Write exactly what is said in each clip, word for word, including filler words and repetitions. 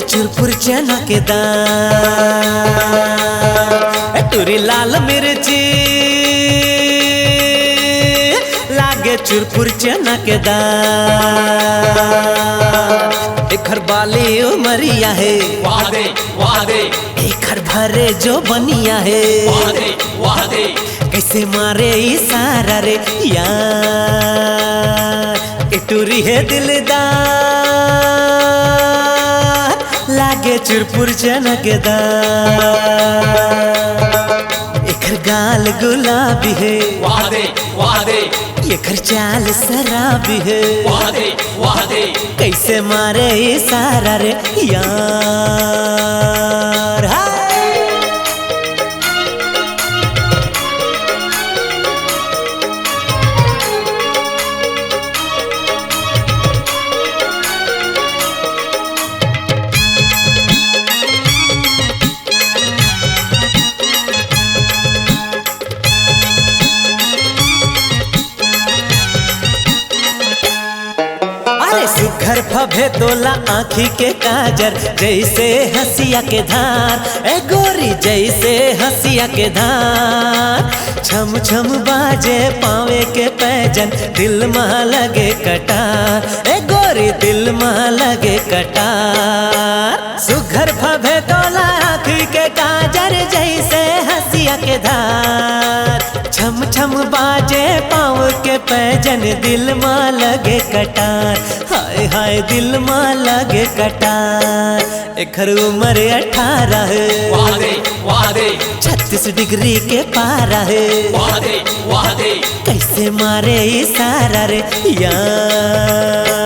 चुरपुर चना के दाल, ए टूरी लाल मिर्ची, लागे चुरपुर चना के दाल। एखर बाली उमरिया हे, वाह दे, वाह दे। एखर भरे जो बनिया हे, वाह दे, वाह दे। कैसे मारे इशारा रे यार, ए टूरी हे दिलदार, लागे चुरपुर चना के दाल। एखर गाल गुलाबी हे, वाह दे, वाह दे। एखर चाल शराबी हे, वाह दे, वाह दे। कैसे मारे इशारा रे यार, हाय। अरे सुघर फभे तोला आँखी के काजर, जैसे हँसिया के धार, ए गोरी जैसे हँसिया के धार। छम छम बाजे पावे के पैजन, दिल मा लगे कटार, ए गोरी दिल मा लगे कटार। सुघर फभे तोला आँखी के काजर, जैसे हँसिया के धार। छम छम बाजे पाँव के पैजन, दिल मा लगे कटार। हाय हाय दिल मा लगे कटार। एखर उमर अठारह, वाह दे, वाह दे। छत्तीस डिग्री के पारा हे, वाह दे, वाह दे। कैसे मारे इशारा रे यार।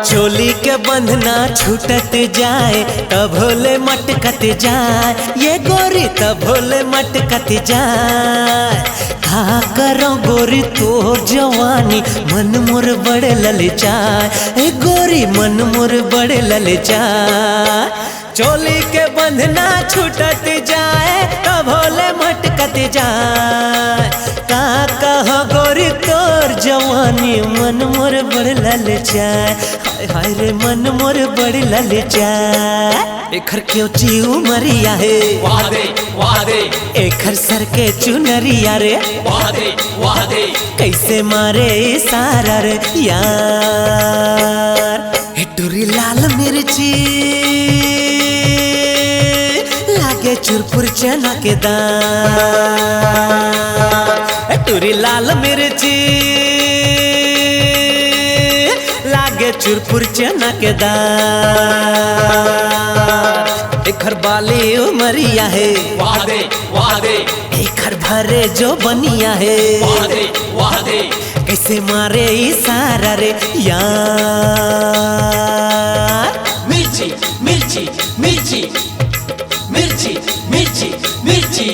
चोली के बंधना छूटत जाए, तभो ले मटकत जाए, ए गोरी तभो ले मटकत जाए। का करो गोरी तोर जवानी, मन मोर बड़ ललचाए, ए गोरी मन मोर बड़ ललचाए। चोली के बंधना छूटत जाए, तभो ले मटकत जाए। का कहो गोरी तोर जवानी, मन मोर बड़ ललचाए। हाय हाय रे मन मोर बड़ ललचाए। एखर केवची उमरिया हे, वाह दे, वाह दे। एखर सर के चुनरिया रे, वाह दे, वाह दे। कैसे मारे इशारा रे यार। ए टूरी लाल मिर्ची, लागे चुरपुर चना के दाल। ए टूरी लाल मिर्ची, लागे चुरपुर चना के दाल। एखर बाली उमरिया हे, वाह दे, वाह दे। एखर भरे जो बनिया हे, वाह दे, वाह दे। कैसे मारे इशारा रे यार। मिर्ची, मिर्ची, मिर्ची, मिर्ची, मिर्ची, मिर्ची।